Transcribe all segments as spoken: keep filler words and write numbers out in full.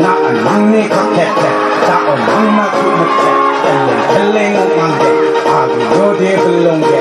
Nang·a nangni kakket, da·o nangna ku·mik, elleng elleng ong·angde, agi rode belongde.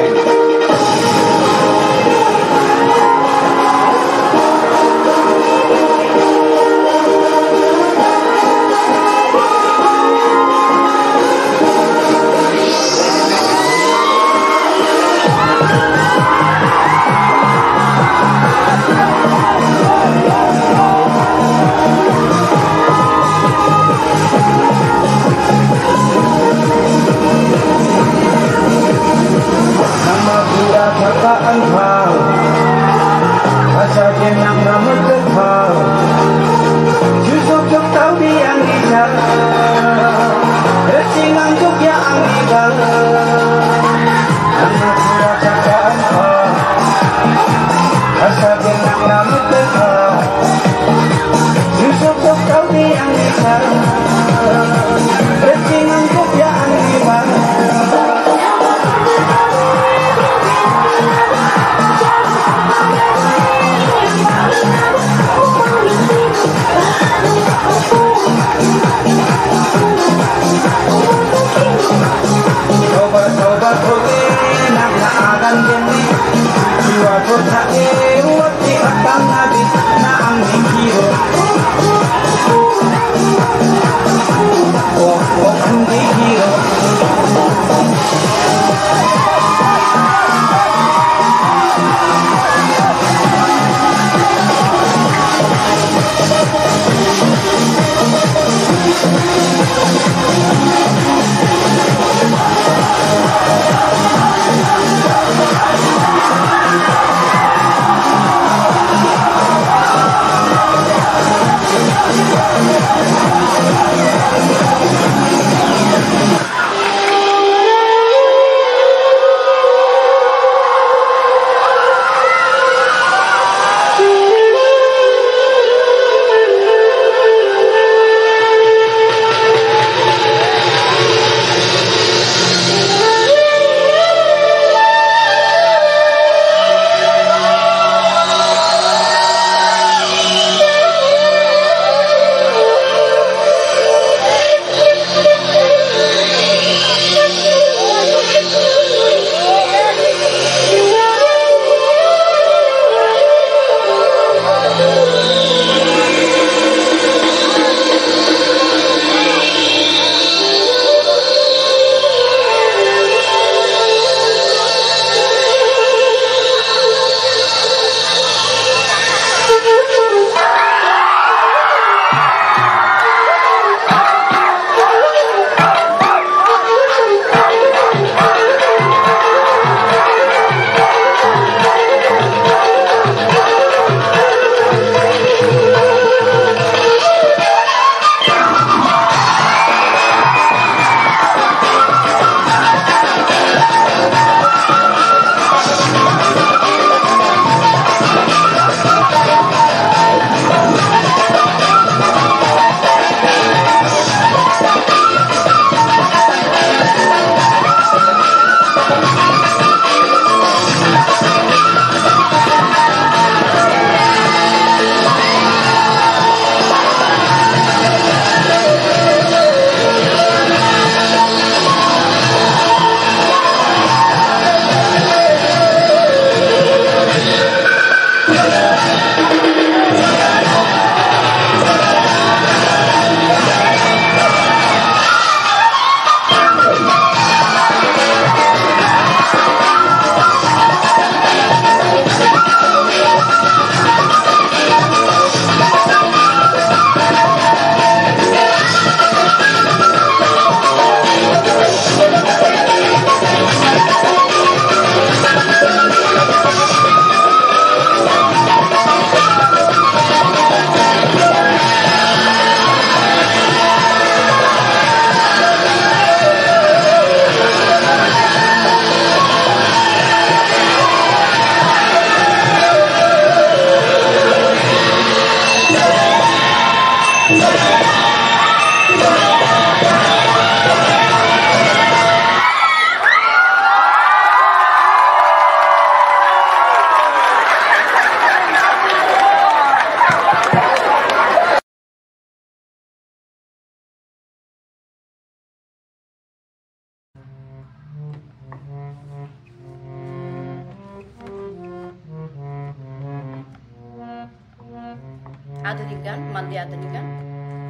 আধুনিক গান, মালবি আধুনিক গান।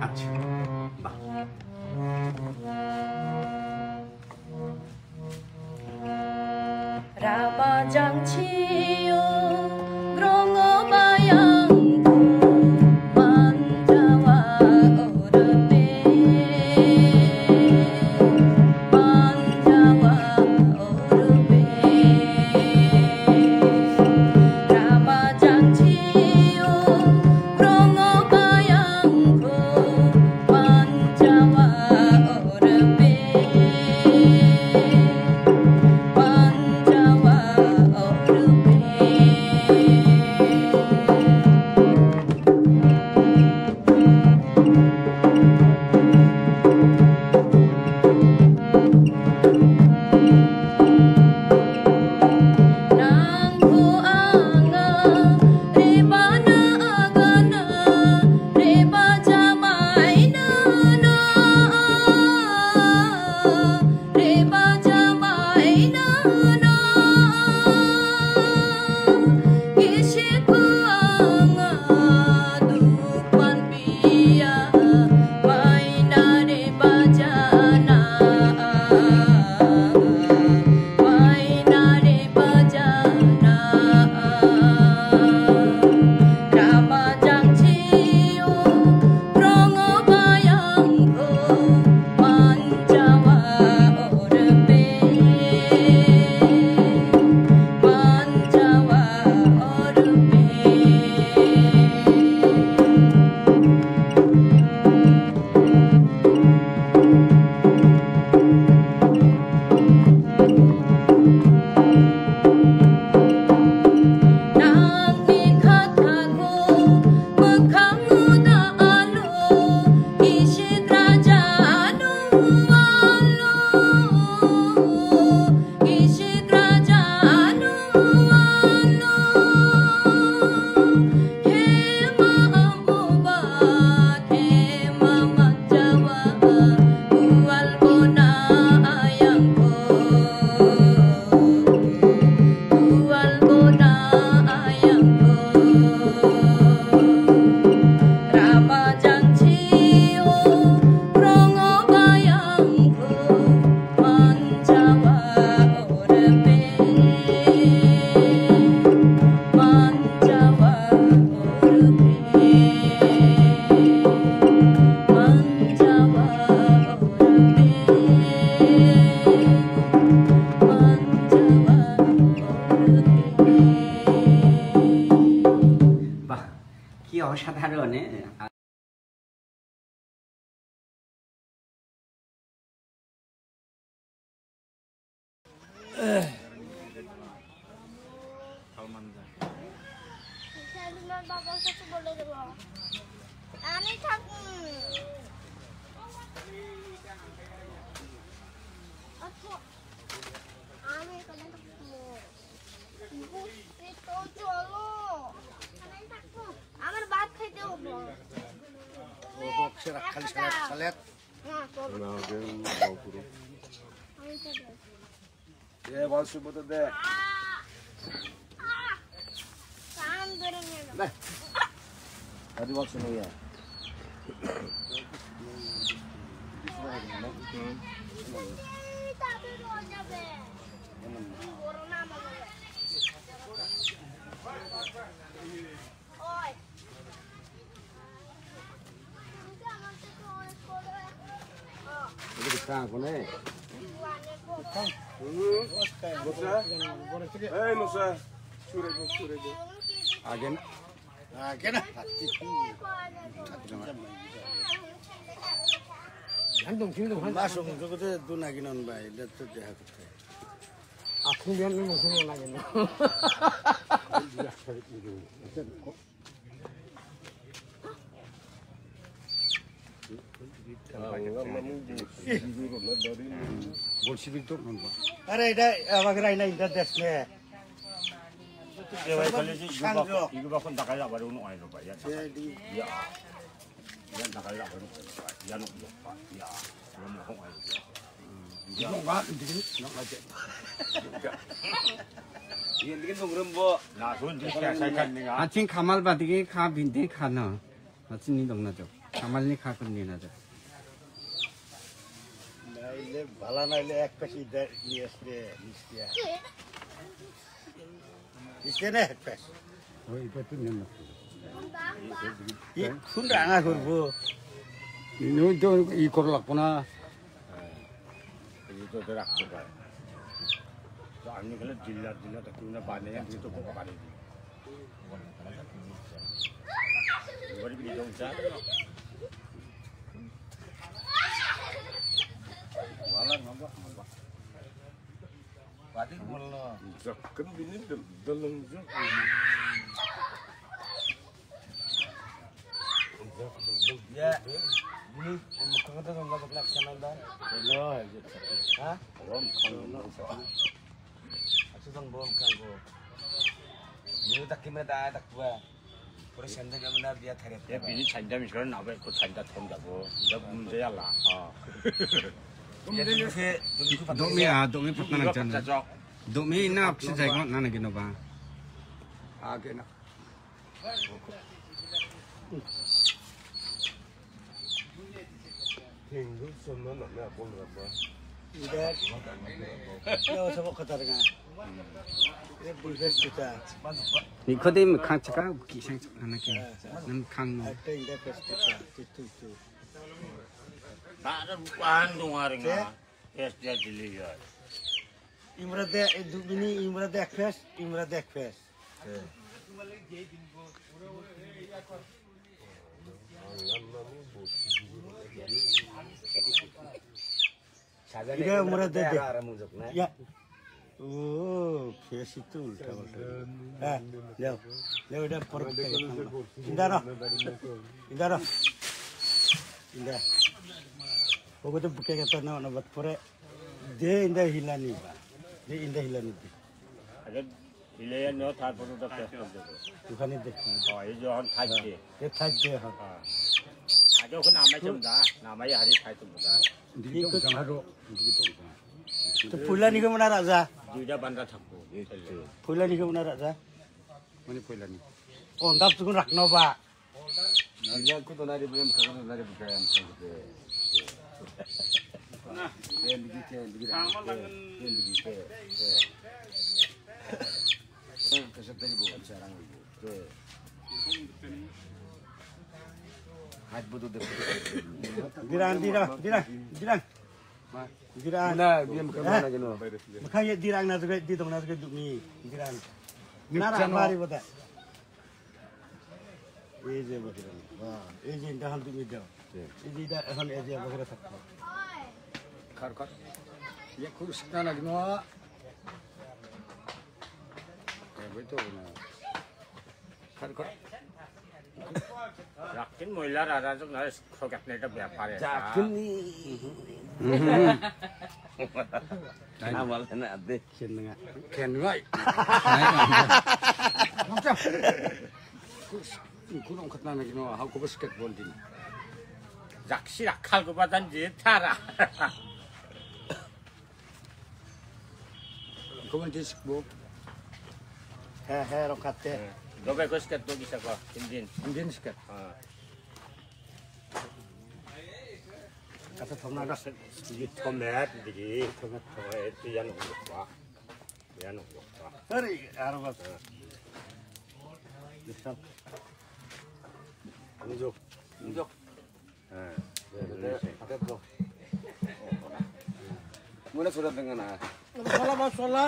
আচ্ছা, বাহ। Ramajang chio grongo bayang manjawa orbe, manjawa orbe. Ramajang chio grongo bayang manjawa orbe, manjawa orbe. Nangko anga rebana agana, reba jamaina na, reba jamaina na. Gisiko anga dupan pia, maina reba jana. Mainare bajana, ramajang chio, rongo bayangko, manjawa orbe, manjawa orbe. Nangni katako mikkango da·alo, Isip Rajano alo. Isip Rajano alo, hema amoba, hema manjawa, ual bona ayangko, ual bona ayangko. Ramajang chio, rongo bayangko, manjawa orbe, manjawa orbe, manjawa orbe, manjawa orbe. বাহ, কি অসাধারণ, এ? তোমার বাবার কাছে বলে দেবো। আমি থাকবো। আচ্ছা, আমি এখানে থাকবো। বুঝছি তো, চলো। আমার ভাত খাইতে হবে। ও, বক্সে রাখ, খালি স্যালাড, স্যালাড। হ্যাঁ, চলো। না, ওদের বাবুরে। আমি তো যাই। এ, বল শুভতে দে। কান ধরে নিয়ে যাও। লে। আদি বল শুনো ইয়া। এই তাদের হয়ে যাবে। বড় না আমার। ওই। Ini kita aku nih. Hmm. Musa? Hei, Musa. Sure, sure. Agen. Agen. Gantung sini dong. Masuk, masuk ke duna ginon bai. Lihat tu dia. Aku dia ni musuh lagi. Bolshevik dok nonba. Are, ida, abagra ina ida desne. Dewa kali si yuba, yuba kon dakai la baru no ai lo ba ya. Ya. Ya dakai la baru. Ya no ba. Ya. Iyan dikit nongrem bo. Acing kamal badigi ka binte kano. Matsin ni dong na jo. Kamal ni kakun ni na jo. Naile, bala naile ek pesi de, ni este, ni este. Ni este ne ek pes. Oh, itu tu ni na. I, kun ranga kurbu. Ini tu i kor lakpona. Ini tu rakpona. So, ani kala dilla, dilla tak kuna bane, ini tu kok bane. Wala ngambak, ngambak. Batik bolno. Jakken bini del-, deleng jak. Ya, bini mukang tu ngambak kelak sana dah. Hello, aja. Hah? Hello, mukang. Aku sang bom kanggo. Ni tak kimera dah tak buat. Pura sende ka mena biya thare. Ya, bini chanda miskara na ba ko chanda thon da ko. Da munde ya la. Ha. Ya, dumi ke, dumi ko patna Dumi, ah, dumi patna nang chanda. Dumi na apsi jai ko na na gino ba. Ah, ke na. Nikodem kang chaka kisang chaka na ki. Nam kang no. Bara bukan dong hari nga. Yes, dia deliver. Imra de, eh, du-, bini Imra de Ekfest, Imra de Ekfest. Ida murah dede. Ya. Oh, face itu ulta ulta. Ah, leo. Leo ida porok ke. Indaro. Indaro. Inda. Ogo to buke kata na na bat pore. De inda hilani ba. De inda hilani de. Agar Ile ya no thar photo da press kar debo. Dukhani dekh. Oh, ye jo hon thaj de. Ye thaj de hon. Ha. Ajo ko nama chum da, nama ye hari thaj chum da. Digi to jang ro, digi to jang. To phoila ni ko mana raja? Duida banda thakbo. Phoila ni ko mana raja? Mane phoila ni. Oh, ndap tukun rakno ba. Nanya ku donari buyam kakan donari bukayam sangkute. Ken bigi ken bigi ken bigi ken. Kasat dari bu sarang bu. Hat budu de. Dirang, dirang, dirang, dirang. Dirang. Muna, dia makan mana gino? Makan ye dirang na juga, di dong na juga duk ni. Dirang. Nara mari boda. Eje bakira. Wah, eje inda hal duk ni da. Eje da hal eje bakira tak. Kar kar. Ye kurus na na gino. Ya betul na. Kar kar. Yakin moilar ada tu nggak kroket ni tu berapa ya? Yakin ni. Amal na ade. Ken ngai. Ken ngai. Macam. Kurang kata nak kena, hau ko basketball din. Jaksi rakal ko batan je thara. Ko man je sikbo. He, he, rong kate. Dobe ko sket to bisa ko, Indian. Indian sket. Ha. Kata thongna da. Di thomet, di thomet, thomet, itu yang lupa. Yang lupa. Hari, arba. Bisa. Unjuk. Unjuk. Muna surat dengan ah. Sola ba sola.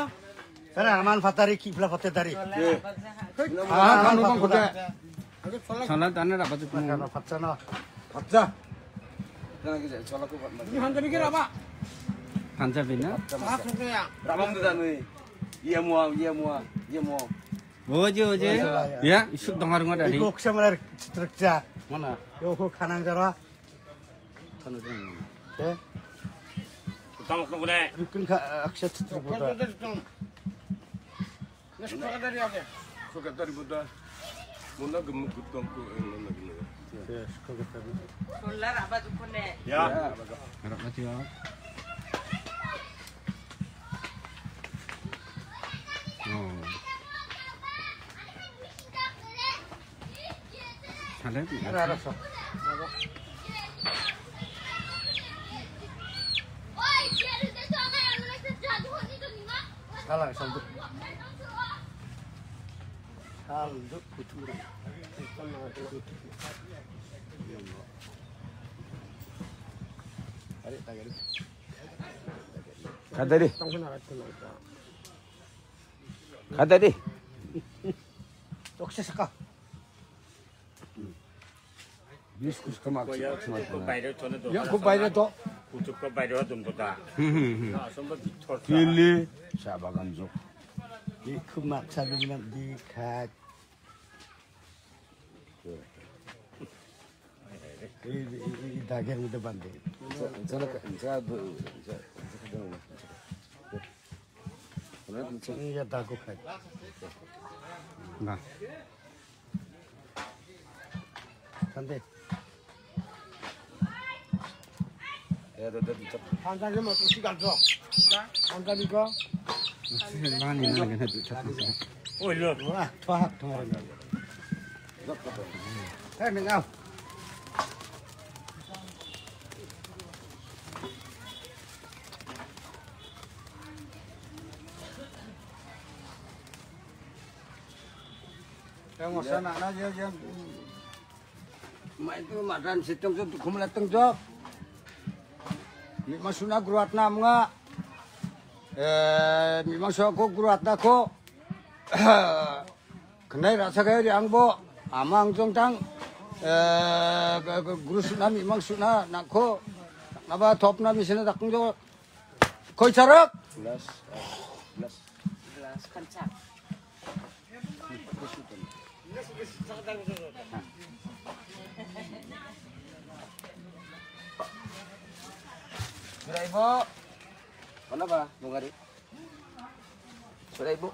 Sana aman fatari ki pula fatari. Ah, kan lubang kota. Sola tane dapat tu. Sana fatsa na. Fatsa. Kana ki sola ko. Ini hantu mikir apa? Panjab ini. Salah suka ya. Rabang tu tanu. Iya mua, iya mua, iya mua. Oje, oje. Ya, isuk dongar ngor dari. Iko ksa malar strukja. Mana? Yo ko khanang jara. Kanu jeng. Eh? Utang ko gune. Rukun kha aksa strukja. Suka dari apa? Suka dari Buddha. Muna gemuk gutong ko, eh, muna gemuk. Yes, ko kata. Solar apa tu kone? Ya. Harap mati ya. Oh. Hello. Salah, saldo. Saldo kutu. Ada deh. Ada deh. Toksa saka. Bis kus kama. Ko ya, ko bayre to ne do. Ya, ko bayre to. Kutuk ko bayre wa dum ko ta. Hmm, hmm, hmm. Na, som ba bithor ta. Kili, sa bagan jok. Di kumak sa di na di khat. Di, di, di, di dagang udah bande. Sa, sa, sa, sa, sa, sa, Iya, dago kai. Nah. Tante. Ya, ada, ada, ada. Tante, dia mau isi kan, Bro? Tante, ni kau? Mani, mani, kena tu, tak, tak. Oh, iya. Wah, tuh, tuh, tuh. Eh, mengau. Yang masa nak nak je, je. Mai tu madan situng tu kumla tengjok. Mi masuna gruat nam nga. Eh, mi masuk aku gruat aku. Kenai rasa kaya di angbo. Amang jong tang. Eh, ke, ke, guru suna mi mang suna nak ko. Naba top na mi sina tak tengjok. Koi charak. Belas, eh, belas. Belas kencang. Sudah, Ibu. Mana, Pak? Mau ngari? Sudah, Ibu.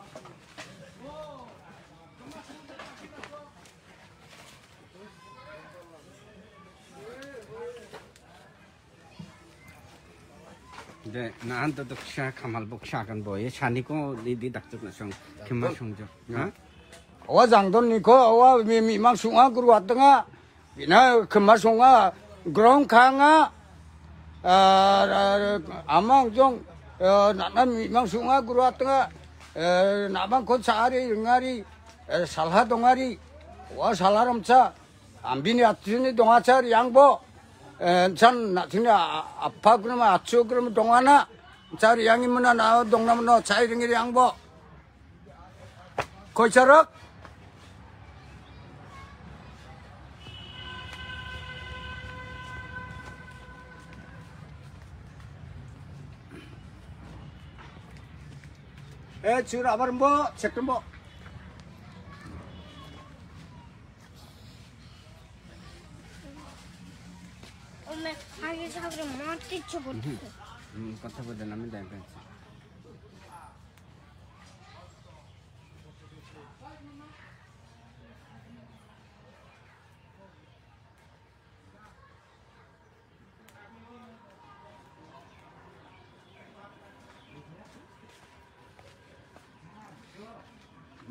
De, na an to doksa kamal boksa kan boy. Sani ko di, di dak tuk na song. Kema song jo. Ha? Awa jangdon ni ko, awa mi, mi mang sunga guru atenga. Bina kema sunga grong kanga. Ah, ah, amang jong, eh, na, na mi mang sunga guru atenga. Eh, na bang ko sari ngari, eh, salha dongari. Awa salaram cha. Ambini atchuni dongachar yangbo. Eh, chan natchuni a-, a-, apha grima atchu grima dongana. Char yangi muna na dongna muna chai ringi yangbo. Koi charak? Eh, chura abar mbo, cek mbo. Ome, aage sabri mati chubut. Hmm, kotha bodan ami dai kan.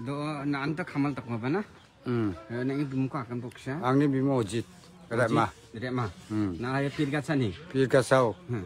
Do, na anta kamal tak ma bana? Hmm. Eh, na ini bimung ko akan boksa? Angni bimung Ojit. Rema. Rema. Hmm. Na ya pirga sani? Pirga sao. Hmm.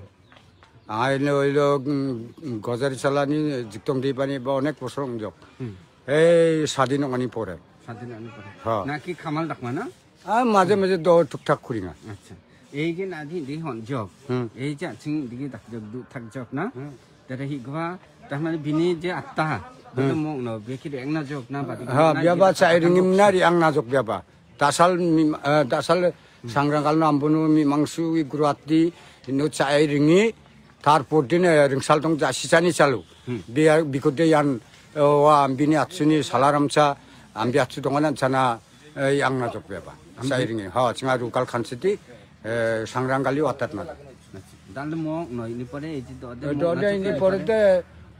Ai lo, lo, mm, gozari salani, jiktong di bani ba onek bosor ongjok. Hmm. Ei, sadin ongani pore. Sadin ongani pore. Ha. Na ki kamal tak mana? Ah, maje maje do thukthak kuringa. Acha. Ei je nadi di hon jok. Hmm. Ei ja ching digi dak jok du thak jok na. Hmm. Tada hi gwa, dah mane bini je atta. Betul mong no, beki de engna jok na ba. Ha, biaba chai ringim na ri angna jok biaba. Dasal mi, eh, dasal sangrang kalno ambono mi mangsu i gruati ino chai ringi. Tar por din, eh, ringsal dong ja sisani salu. Hmm. Bia bikode yan, eh, wa ambini atsuni salaramsa, ambi atsu donganan sana, eh, yang na jok beba. Ambi- Sairingi. Ha, chinga rukal khansiti, eh, sangrang kali watat na. Dan le mok no ini pore iji do de. Eh, mok do na de ini pore de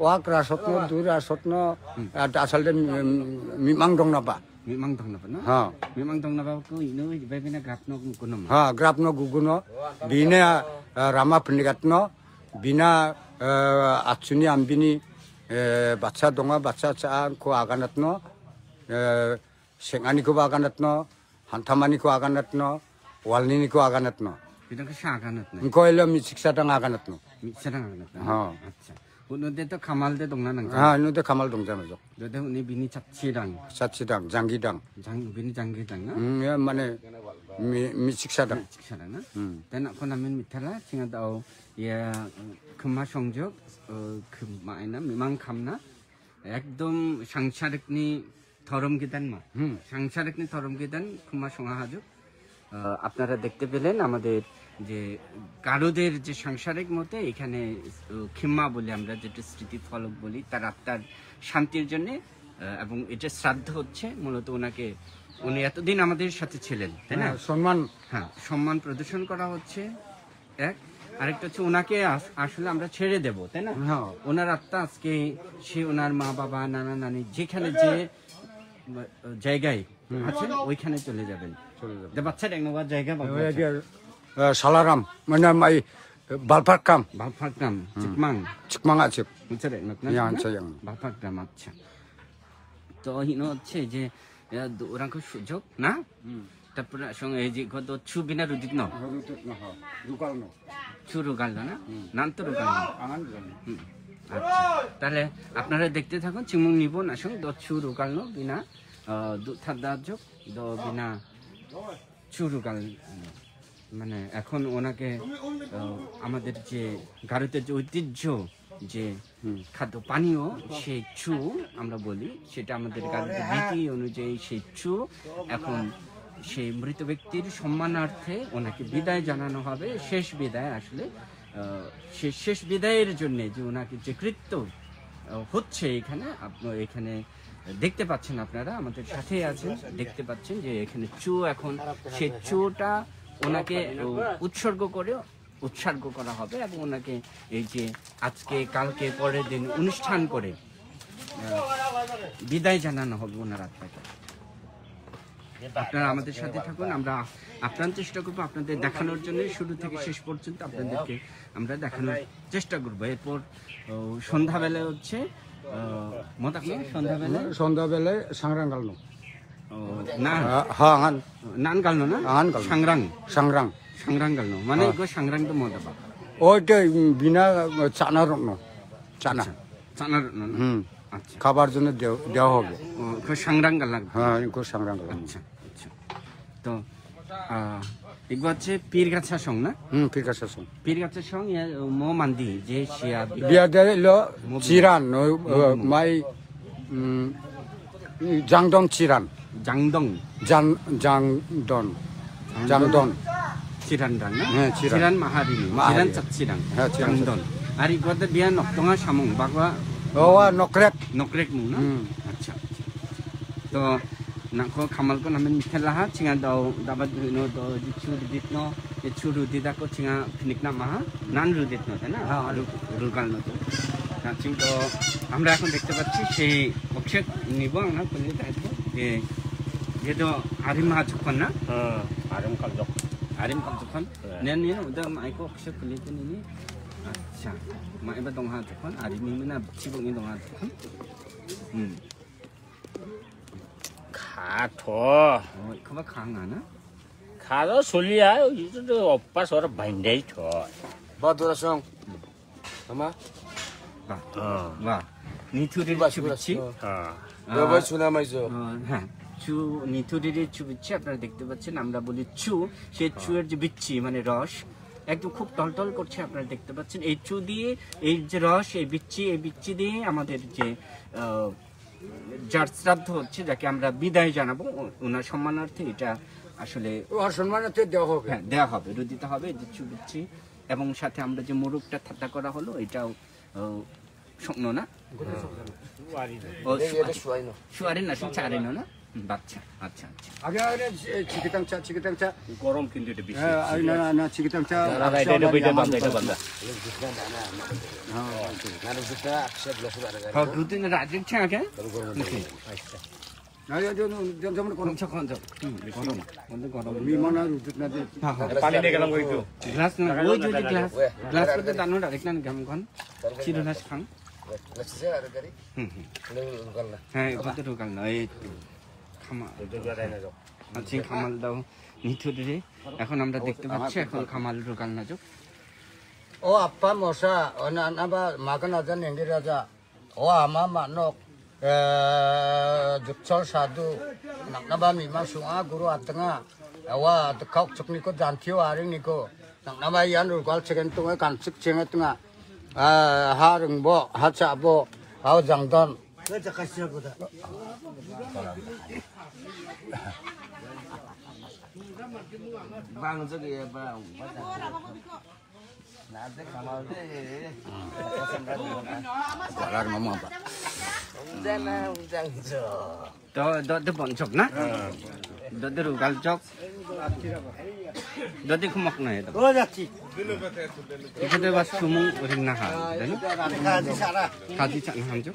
wak rasot no, dur rasot no, hmm, eh, asal de mi-, mimang dong na ba. Mimang dong na ba no? Ha. Mimang dong na ba ko ino bebina grap no kuno. Ha, grap no guguno. Bine, eh, rama pendikat no. Bina, eh, atsuni ambini, eh, batsa donga, batsa chaan ko aganatno, eh, seng ani ko aganatno, Hantamaniko aganatno, walniniko aganatno. Bidang kesa aganatna. Engko elo mi·chiksadang aganatno. Mi·chiksadang aganatna. Ha. Acha. Uno de to kamal de dongna nang. Ha, uno de kamal dongja majok. Dode uni bini chatchidang. Chatchidang, janggidang. Jang, bini janggidang na? Hmm, ya, mane mi, mi·chiksadang. Mi·chiksadang na? Hmm. Dan aku namin mitala, singa dao, ya, kema songjok, eh, kema ena, memang kamna. Ekdom sangsarikni thorom gidan ma. Hmm. Sangsarikni thorom gidan, kema songa hajuk. আহ, আপনারা দেখতে পেলেন আমাদের যে গারোদের যে সাংসারিক মতে এখানে, আহ, খেম্মা বলি আমরা, যেটা স্মৃতি ফলক বলি, তার আত্মার শান্তির জন্যে, আহ, এবং এটা শ্রাদ্ধ হচ্ছে মূলত ওনাকে, উনি এতদিন আমাদের সাথে ছিলেন, তাই না? হ্যাঁ, সম্মান। হ্যাঁ, সম্মান প্রদর্শন করা হচ্ছে এক। আরেকটা হচ্ছে ওনাকে আস-, আসলে আমরা ছেড়ে দেব, তাই না? হ্যাঁ। ওনার আত্মা আজকে সে ওনার মা বাবা, নানা নানি যেখানে যে, আহ, জায়গায় হুম। আছেন, ওইখানে চলে যাবেন। চলে যাবেন। দে বাচ্চা দেখ নেওয়ার জায়গা বাবু ওই আছে। যে, আহ, সালারাম, মানে, মাই, বালপাক্রাম। বালপাক্রাম, হুম। চিকমাং। চিকমাং আছে। বুঝছে রে, না? ইয়া, আছে, ইয়া। বালপাক্রাম, আচ্ছা। তো, হিনো হচ্ছে যে, ইয়া, দু-, ওরা খুব সুযোগ, না? হুম। তারপরে সঙ্গে এই যে কত চু বিনা রুদিত ন? রুদিত ন, হ্যাঁ। রুকাল ন। চু রুগাল ন, না? হুম। নান তো রুগাল ন। আহান রুগাল ন। হুম। আচ্ছা। তাহলে আপনারা দেখতে থাকুন, চিমুং নিব না সঙ্গে দ চু রুগাল ন বিনা, আহ, দু থাদ্দা যোগ, দ বিনা চু রুগাল ন। মানে এখন ওনাকে, আহ, আমাদের যে গারোদের যে ঐতিহ্য, যে হুম। খাদ্য পানীয়, সেই চু আমরা বলি, সেটা আমাদের গারোদের রীতি অনুযায়ী সেই চু এখন সেই মৃত ব্যক্তির সম্মানার্থে ওনাকে বিদায় জানানো হবে। শেষ বিদায় আসলে, আহ, সেই শেষ বিদায়ের জন্যে যে ওনাকে যে কৃত্য, আহ, হচ্ছে এখানে, আপ-, এখানে দেখতে পাচ্ছেন আপনারা, আমাদের সাথেই আছেন, দেখতে পাচ্ছেন যে এখানে চু এখন সেই চুটা ওনাকে, আহ, উৎসর্গ করে উৎসর্গ করা হবে এবং ওনাকে এই যে আজকে, কালকে, পরের দিন অনুষ্ঠান করে, আহ, বিদায় জানানো হবে ওনার আত্মাকে। আপনারা আমাদের সাথে থাকুন, আমরা আপ্রাণ চেষ্টা করবো আপনাদের দেখানোর জন্য, শুরু থেকে শেষ পর্যন্ত আপনাদেরকে আমরা দেখানোর চেষ্টা করবো। এরপর, ও, সন্ধ্যাবেলা হচ্ছে, ও, মতাকে সন্ধ্যাবেলা? সন্ধ্যাবেলায় সাংরাং গালনো। ও, না। হ্যাঁ, হ্যাঁ, হ্যাঁ। নান গালনো না? নান গালনো। সাংরাং। সাংরাং। সাংরাং গালনো। মানে, হ্যাঁ। এগো সাংরাং তো মদা বা। ওইটা, উম, বিনা, উম, চানা রত্ন। চানা। আচ্ছা। চানা রত্ন না? হুম। আচ্ছা। খাবার জন্য দেও-, দেওয়া হবে। ও, এগো সাংরাং গালা। হ্যাঁ, এগো সাংরাং গালা। আচ্ছা, আচ্ছা। তো, আহ, এগো হচ্ছে পীরগাছা সং না? হুম, পীরগাছা সং। পীরগাছা সং, ইয়া, মো মান্দি, যে শিয়া বিয়া দেয় হলো মো বিয়া। চিরান, ওই, মো, আহ, মো। মাই উম, জাংদং চিরান। জাংদং। জাং-, জাংদন। জাংদন। জাংদন। চিরান dang, na? হ্যাঁ, চিরান। চিরান মাহারিনি। মাহারি। চিরান চাচ্চিরাং। হ্যাঁ, চিরান জাংদন। চাচ্চিরাং। আর ইগোতে বিয়া নকটঙা সামুং, বাগোয়া? ওয়া নকরেক। নকরেক মুং, na? হুম। আচ্ছা, আচ্ছা। তো, nangko kamalko namen mitelaha, chinga dao, dabat no do, di chu di dit no, di chu du di dako chinga phonikna maha, nan rudit no, তাই না? হ্যাঁ, হ্যাঁ। রু-, রুগাল নদী। তার চিহ্ন তো আমরা এখন দেখতে পাচ্ছি সেই অক্ষত নিব আমরা কোন দায়িত্ব যে, যেহেতু আরিম হাজুখন না? হ্যাঁ, আরিম কাল যখন। আরিম কাল যখন। হ্যাঁ। নেন, নেন, ওদের মাইকো অক্ষত খুলে তো নিনি। আচ্ছা, মাইবা দংহা যখন, আরিম মিনা চিবক নি দংহা যখন। হুম। খা থ। ও, খবা খাং না? খালো চলি আয়, ইটো তো অভ্যাস ওর ভাইন্ডাই থ। বা দোরা সং। আমা? বাহ। হ্যাঁ। বাহ। নিথুরির বাহ, ছুবিচ্ছি। বাহ। হ্যাঁ। আহ, বাবা, সুনা মাইজো। আহ, হ্যাঁ। চু-, নিথুরির ছুবিচ্ছি। আপনারা দেখতে পাচ্ছেন, আমরা বলি চু, সেই চুয়ের যে বিচ্ছি, মানে রস, একদম খুব টলটল করছে, আপনারা দেখতে পাচ্ছেন। এই চু দিয়ে, এই যে রস, এই বিচ্ছি, এই বিচ্ছি দিয়ে আমাদের যে, আহ, যার শ্রাদ্ধ হচ্ছে, যাকে আমরা বিদায় জানাবো, ও-, ওনার সম্মানার্থে এটা আসলে ও, আর সম্মানার্থে দেওয়া হবে। হ্যাঁ, দেওয়া হবে, রুদিত হবে, এই যে চু বিচ্ছি, এবং সাথে আমরা যে মোরগটা থাতা করা হলো, এটাও, ও, শুকনো না? গোটা শুকনো। ও, এই, এটা শুয়াই না। শুয়ারি না, শুধু চারি না, না? বাচ্চা, আচ্ছা, আচ্ছা। আগে, আগে, এ, চিকিতাং চা, চিকিতাং চা। গরম কিন্তু এটা বেশি। হ্যাঁ, আরে না, না, না, চিকিতাং চা। না, না, এটা, এটা, এটা বান্দা, এটা বান্দা। হ্যাঁ। না, না, যেটা একশো গ্লাস বারো। হ্যাঁ, দুদিন রাজের চা আগে? তাহলে গরম হয়ে যাবে। আচ্ছা। না, এই যে, যে, যেমন গরম। কমছে, কমছে। হুম, গরম। বন্ধু গরম। বিমান আর উঠুক না যে। হ্যাঁ, হ্যাঁ। পানি নিয়ে গেলাম ওই তো। গ্লাস না, ওই যে, যে গ্লাস, গ্লাস করতে জানো, ডাইরেক্ট না, গেম খান। চিরুনাস খান। গ্লাস আছে আর গাড়ি? হুম, হুম। হ্যাঁ, ওখান থেকে ঢুকাল না, এই তো। খামা। ওই তো জোড়া দেয় না তো। Aching kamal dao nitudri. Ekon amra dekte pacchi, ekon kamal rugal najo. O appa mosa, o na, na ba makan aja nengir aja. O ama manok, eh, jukchol sadu, naknaba mima sunga guru atenga. Ewa, dekau chukniko jantio aringniko. Naknaba ian rugal cheken tunga, kansik chenga tunga. Eh, ha ringbo, ha chabo, ha jangdon. Bang jagi ya, bang. Jalan ngomong apa? Hujan lah, hujan hijau. Do, do, do bonchok na? Do, do rugal chok. Do, do kumak na ya, do. Oh, jati. Iko de bas sumung ring na ha. Dan? Kaji sana. Kaji sana hanjo.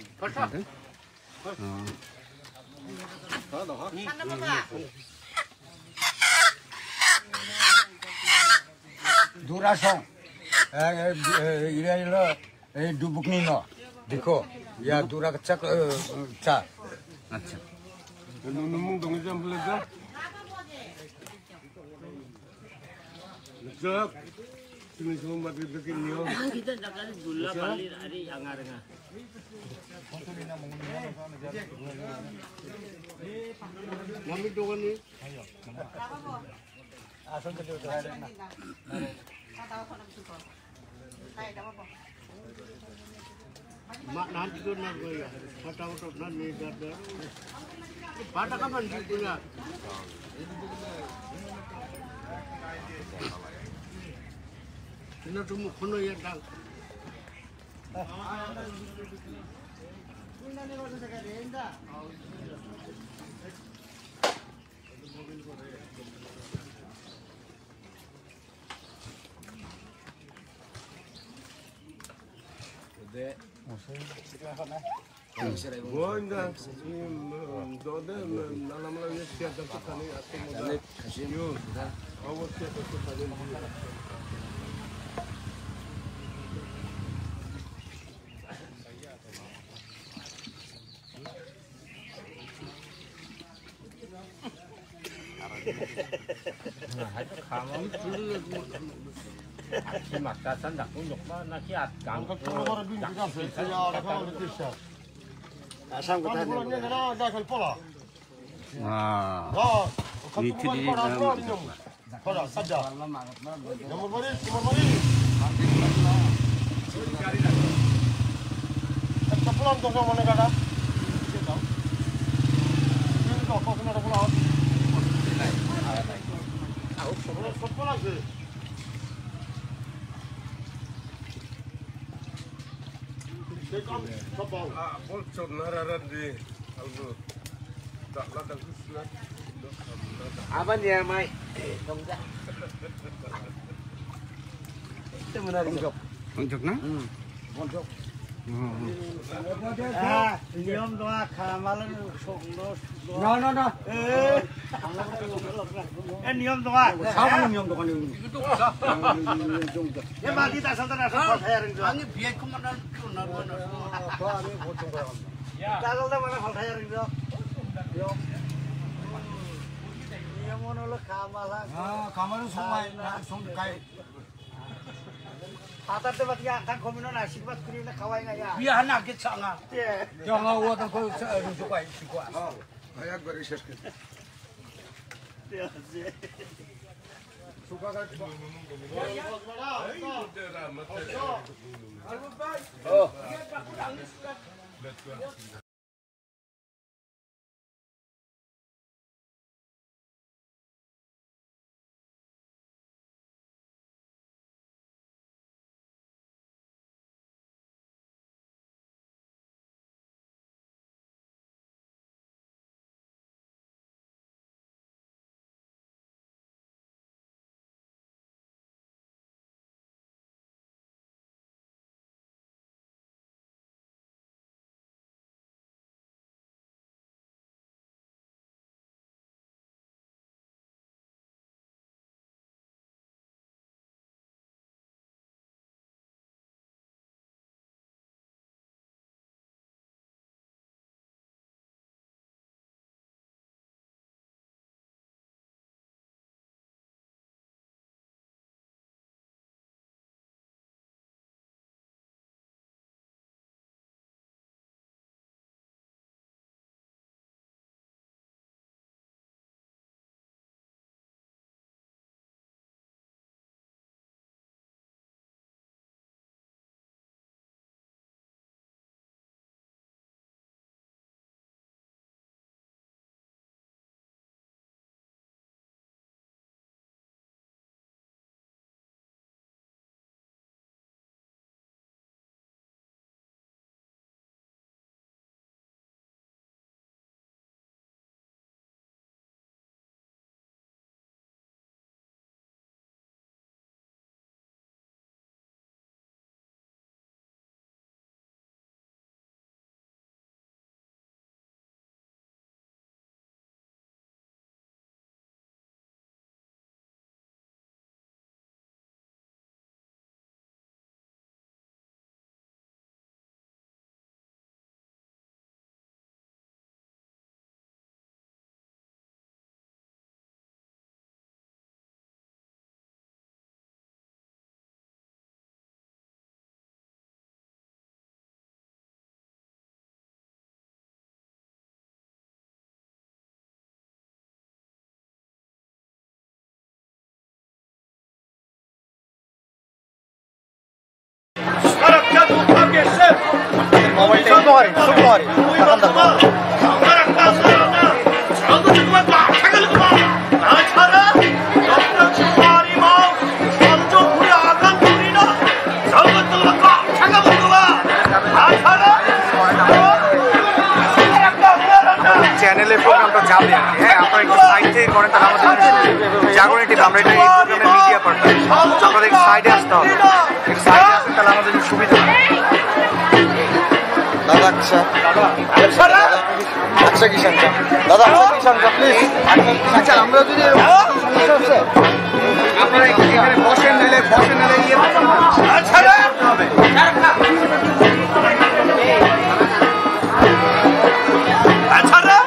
Durasong. Eh, eh, eh, ira, ira, eh, dubuk nino. Diko. Ya, dura kecak, eh, cha. Acha. Nunung dong jam belajar. Lejak. Sini semua mati bikin nio. Kita nak ada gula balik hari yang arang. Nami doang ni. Mak nanti tu nak gaya. Kata utuk nan ni dada. Pada kapan sih punya? Kena tumbuh kono ya dang. Asam kota ni. Wah. Ini tu dia. Hola, saja. Nomor baru, nomor baru. Kita pulang tu sama negara. Ini tu kau kena pulang. Pulang, pulang sih. Ah, bol chot na raran di. Algo. Dak la dak sna. Aban ya mai. Dongja. Itu menarik. Bonchok na? Hmm. Bonchok. Hmm. Ah, niom doa khamalan sokno. No, no, no. Eh. Eh, niom doa. Sama niom doa ni. Ya, bagi tak santai, tak santai, saya rindu. Ani biar kemana? Dal da mana phal thaya ring jo. Yo. Niya mono lo kama la. Ah, kama lo song mai, na song kai. Patar de batia kan komino na sikbat kuri na khawai nga ya. Biya hana ke changa. Ye. Changa wa ta ko sa ru su kai sikwa. Oh, ayak bari ses ke. Ye, ye. শুক্রবারে, শুক্রবারে। এখন দেখো। চ্যানেলের প্রোগ্রামটা যাবে আর কি। হ্যাঁ, আপনারা একটু সাইড থেকে করেন, তাহলে আমাদের জাগরণ টিভি, আমরা এটা এই প্রোগ্রামের মিডিয়া পার্টনার, আপনাদের সাইডে আসতে হবে। একটু সাইডে আসলে তাহলে আমাদের সুবিধা হয়। দাদা, আচ্ছা। দাদা, আচ্ছা, কিষাণ দা। দাদা, আচ্ছা, কিষাণ দা, প্লিজ। আচ্ছা, আমরা যদি এরকম সমস্যা হচ্ছে, আপনারা এখানে বসেন, নাহলে বসেন, নাহলে ইয়ে করতে হবে। আচ্ছা, দাদা। আচ্ছা, দাদা।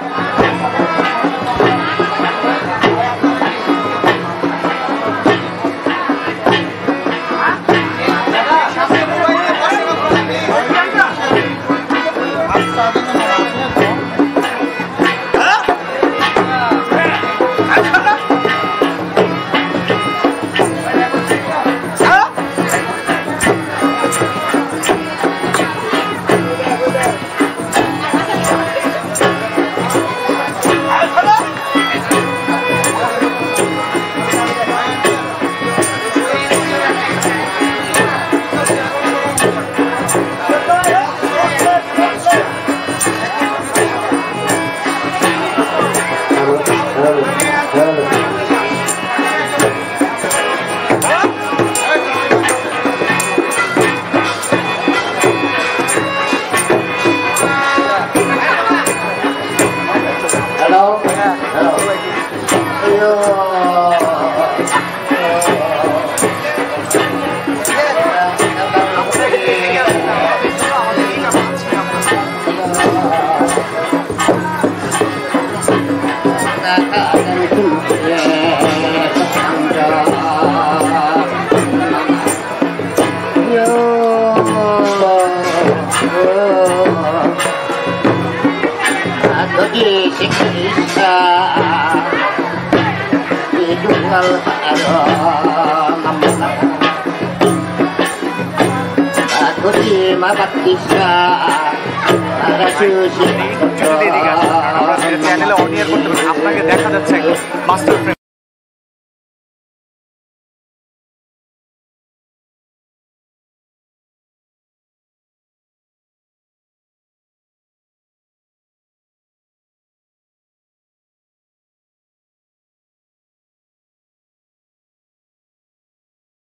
Hello. Hello. চ্যানেলে অন এয়ার করতে পারেন, আপনাকে দেখা যাচ্ছে একদম মাস্টার